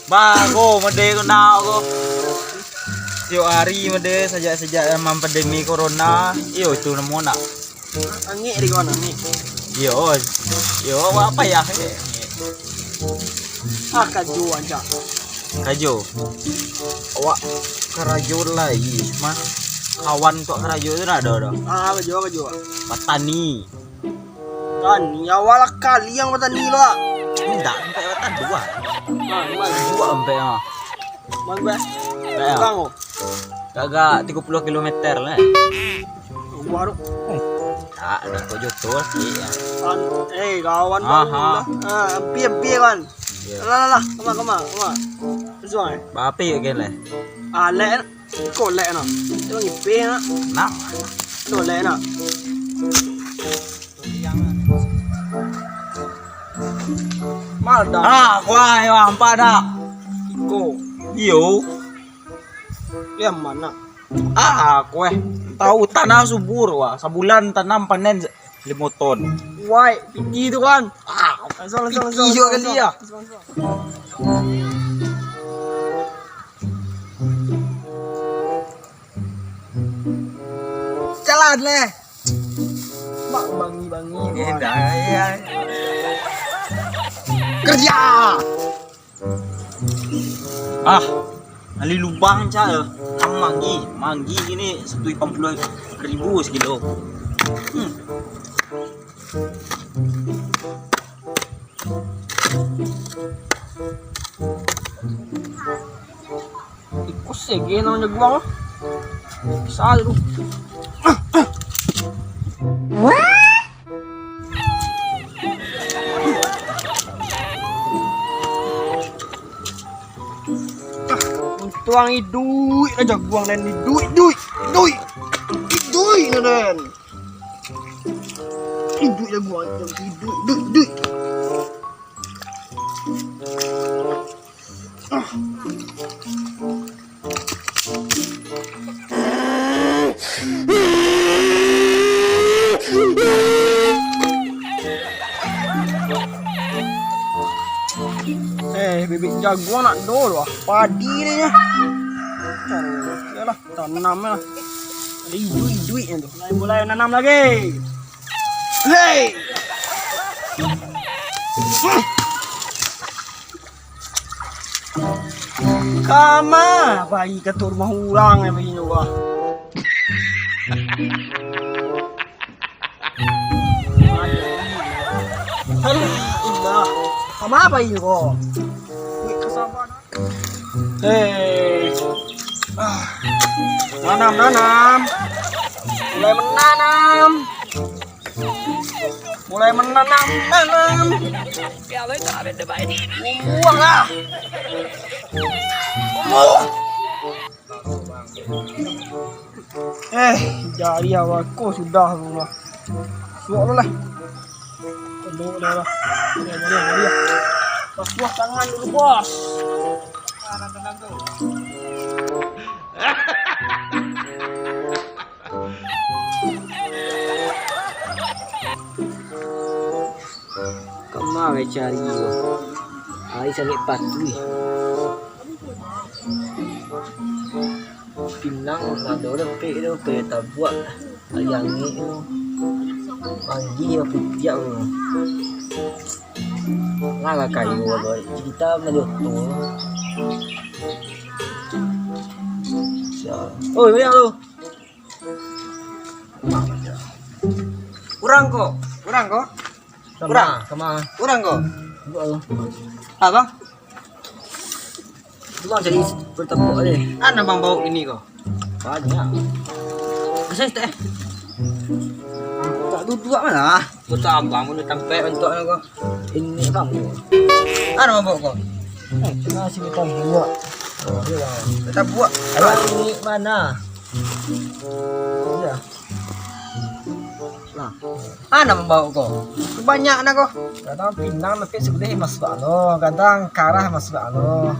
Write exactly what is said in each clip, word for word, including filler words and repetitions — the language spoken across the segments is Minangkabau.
Bago mode ko nak ko. Tiok ari mode sajak-sajak zaman pandemi corona. Iyo, itu namo nak. Angek di kawan angek. Iyo. Iyo, apa ya? Ah, kajo aja. Kajo. Awak karajo lai mah. Kawan kok karajo tu nak ado dah. Ah, kajo, kajo. Patani. Tani, awak lah kali yang patani tu, ah. Indak, sampai patani dua. Ah, gimana? Dua sampai ah. Bang, bang. Bang. Bang, oh. Agak tigo puluah kilometer lah. Wah, tu. Tak, dah kau joto sikit ya. An-, eh, kawan, aha, bang. Ah, ampia, ampia, kawan. Iya. Lah, lah, lah. Kama, kama, kama. Suang, eh. Bapi ke lah? Ah, lek. Iko lek nak. Iko ngipeh nak. Nak. Iko lek nak. Malah dah. Ah, kuah yo ampa dah. Iko. Iyo. Liam mana? Ah, kuah. Tahu tanah subur wah. Sabulan tanam panen se-, limo ton. Wai, piti tu kan. Ah, langsung, langsung, langsung, piti langsung, juga langsung, kali ya. Langsung, langsung. Jalan leh. Mak bangi-bangi. Indah, iya. Kerja. Ah, gali lubang cak. Kan manggi, manggi kini satu lapan puluah ribu sekilo. Hmm. Iko sege nang jaguang. Bisa tu. Untuang iduik lah jaguang den, iduik, iduik, iduik. Iduik lah den. Iduik lah gua, iduik, iduik, iduik. Ah. Eh, bibik jaguang nak do lah. Padi dia nya. Yalah. Tanam lah. Ada iduik-iduik yang tu. Mulai, mulai nanam lagi. Hei. Kama pai ka tu rumah urang yang pai nyo bah. Alah, indah. Kama pai ko? Wih, kasabar. Hei. Ah. Nanam, nanam. Mulai menanam. Mulai menanam, tanam. Buang lah. Buang. Eh, jari awak ko sudah tu lah. Suok lo lah. Kedok dah lah. Jari, jari, jari. Basuah tangan dulu, bos. Tangan, tangan tu. Kama lai cari ko? Ari sangaik patuih. Pinang ado lempek tu, kaya tabuak. Ari angek tu. Manggi lah putiak tu. Lah, lah kayo tu. Kita manjoto. Oi, banyak tu. Urang ko. Urang ko. Kama, urang. Kama. Urang ko. Buat apa? Apa? Tu bang cari bertepuk aja. Ana bang bau ini ko. Banyak. Bisa teh. Tak duduk mana? Kota abang pun tampek bentuk ko. Ini bang. Ana mabok ko. Eh, kena sih kita buat. Oh, iya. Kita buat. Ayo, ini mana? Iya. Lah, Ah, nak mambawa ko. Banyak nak ko. Kadang pinang tapi sudah masuk alo, kadang karah masuk alo,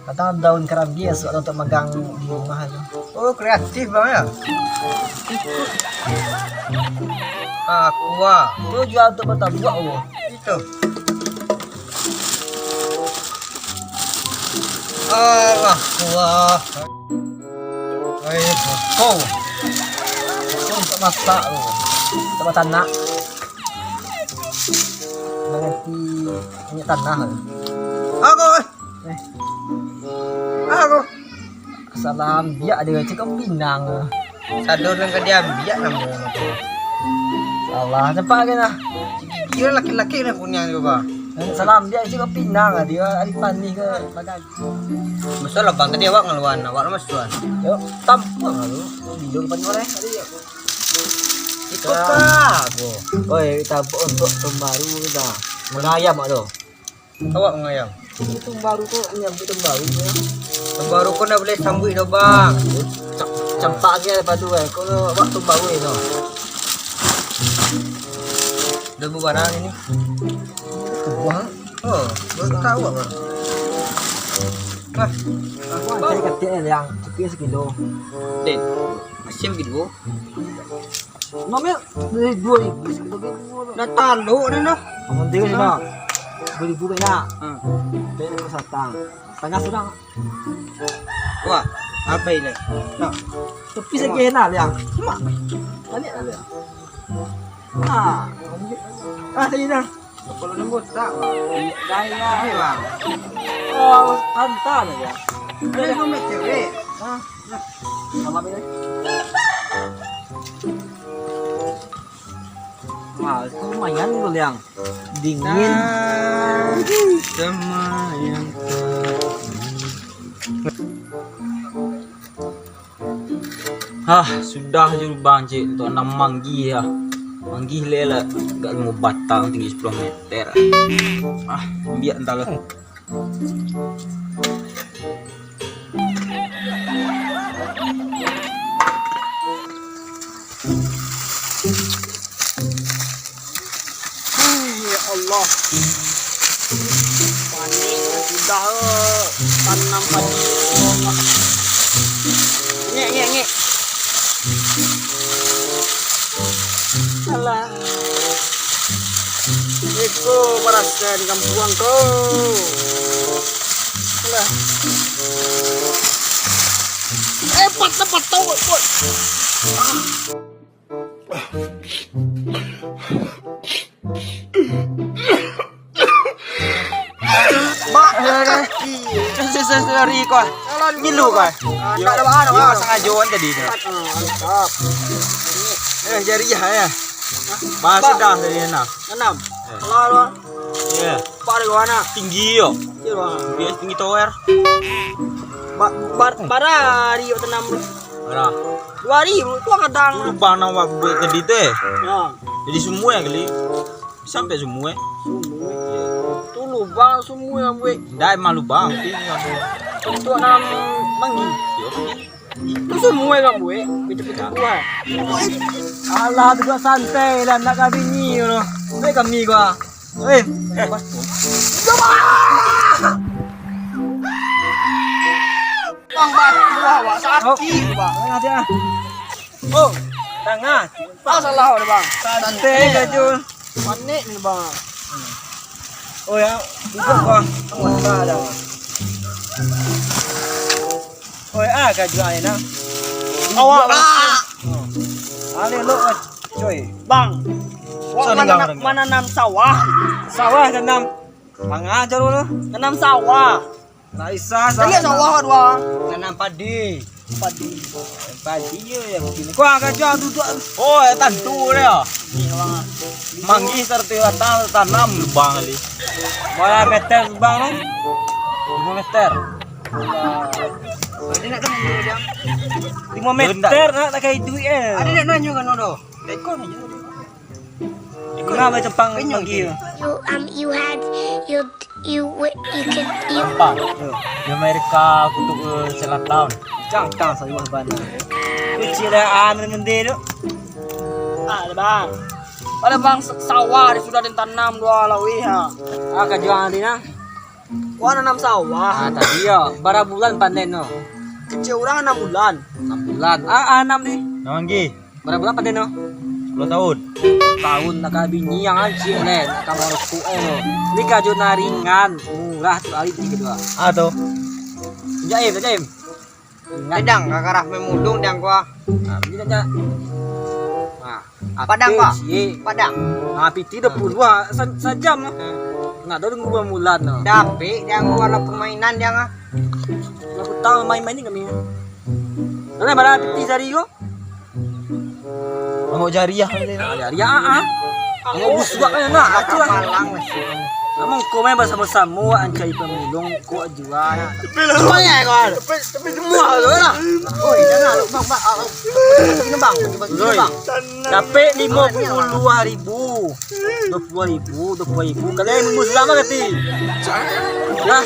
kadang daun karambia masuk alo untuk magang di rumah tu. Oh, kreatif bang ya. Aqua. Tu jual untuk mata buak ko. Itu. Alah, wah. Ai, boko. Boko untuk masak tu. Untuk batanak. Mangganti minyak tanah tu. Aku, eh. Eh. Aku. Salah ambiak dia, cakap pinang. Sado nan ka diambiak namo tu. Salah, cepat ke nah. Kira laki-laki nan kuniang tu, Bang. Salah ambiak, cakap pinang dia, ari panih ke bagai. Masalah, Bang, tadi awak ngeluan, awak lemas tuan. Yo, tampang lah tu. Video depan orang tadi. Itu kah, bro? Oi, tabuk untuk tahun baru dah. Mangayam awak tu. Awak mangayam. Itu tahun baru tu, nyambut tahun baru tu. Tahun baru ko ndak buliah sambuik doh, Bang. Cam-, campak aja lepas tu, kan. Ko awak tahun baru ni, no. Dah bubarang ini. Buah. Oh, baru tahu, Bang. Wah. Wah, saya kecil yang cukup sekilo. Dek, asin gitu. Namanya dari dua ribu sekitar gitu. Dah taluk dah, dah. Nanti kan dah. Dua ribu banyak. Hmm. Banyak peserta. Tengah sudah. Wah, apa ini? Nah. Tapi saya kena liang. Cuma. Banyak lah liang. Nah. Ah, saya dah. Kalau nunggu tak, Bang. Gaya, eh, Bang. Oh, santai aja. Ada yang mau cewek. Hah? Nah, malam ini. Wah, itu lumayan tu, Liang. Dingin. Nah, sama yang Hah, sudah jo lubang, cik, untuak nanam manggih, ah. Manggih le lah, agak limo batang, tinggi sapuluah meter. Ah, ambiak antah lah. Ai, ya Allah. Panik sudah, eh, tanam padi. Ngek, ngek, ngek. Alah. Iko barasa di kampuang ko. Alah. Eh, patah, patah, patah. Ah. Mak, eh, eh. Se-, se-, se-, sorry ko. Ngilu ko. Ah, ndak ada baa, ndak ada baa. Sangajo kan tadi tu. Ah, mantap. Eh, jariah, ya. Bah, sudah tadi, nah. Enam. Eh. Kalau, kalau. Ya. Pak ada kawan, ah. Tinggi yo. Iya, Bang. Biasa tinggi tower. Ba-, bar-, bara hari awak tanam tu? Bara? Dua hari, bro. Tu kadang. Lubang nan awak buek tadi tu, eh? Ya. Jadi sumua kali. Sampai sumua, eh? Sumua. Iya. Tu lubang sumua nan buek. Ndak, emang lubang. Untuak nanam manggih. Yo. Tu sumua nan buek. Picik-picik buah. Alah, tu santai lah, nak kami ni, bro. Baik kami gua. Eh, eh, Bang, batu awak sakit, Bang. Tengah dia. Oh, tengah. Ah, salah awak, Bang. Santai aja, Jul. Panik ni, Bang. Oh, ya, duduk, Bang. Tengah dah. Oi, ah, kajuan ni nah. Awak lah. Oh. Alih lo, coy. Bang. Wak, so, mana, mananam sawah? Sawah tanam. Manga aja lo. Tanam sawah. Nak isa sawah. Tanam sawah dua. Tanam padi. Padi. Padi yo yang begini. Kau kajuan duduk. Oh, ya tantu dia. Ni, Bang. Manggih sarto batang tanam lubang kali. Bara meter lubang tu? Limo meter. Ada nak tanam dulu, Jang? Limo meter nak tak kayak duit, eh. Ada nak nanya kan, Nono? Ekor aja. Ekor. Nah, macam pang manggih. You, um, you had, you, you, wi-, you could, you Apa? Di Amerika Kutub, eh, Selatan. Cangkang sayuah bana. Kecil lah, ah, mende tu. Ah, ada, Bang. Ado bang, sawah di sudah den tanam dua lawih ha. Ah, kajuang tadi nah. Wah, nanam sawah. Ah, tadi yo, bara bulan panen tu? Kecek urang anam bulan. Anam bulan. Ah, ah, anam ni. Namanggi. Bara bulan panen tu? Sepuluh tahun. Tahun nak ka bini yang ancik leh, nak ka marokok eh lo. Ni kajo nan ringan, murah tu ari tiga dua. Ah tu. Jaim, jaim. Ingat. Kadang kakarah memulung diang kuah. Ah, bini dah. Ah, Padang, Pak. Padang. Ah, piti dah puluah sa- sajam lah. Nak dah tunggu bulan lah. Dapik diang kuah lah permainan diang ah. Aku tahu main-main ni kami. Mana barang piti sehari ko? Amok jariah ni. Ah, jariah ah. Amok busuak kan nak. Aku lah. Malang masih. Amang kau main basamo-samo ancai pemulung kau jual. Tapi lah. Banyak kau. Tapi tapi semua tu lah. Oi, jangan lu bang bang. Ini bang, ini bang. Dapik lima puluah ribu. Dua puluah ribu, dua puluah ribu. Kalian musuh lama kati. Nah.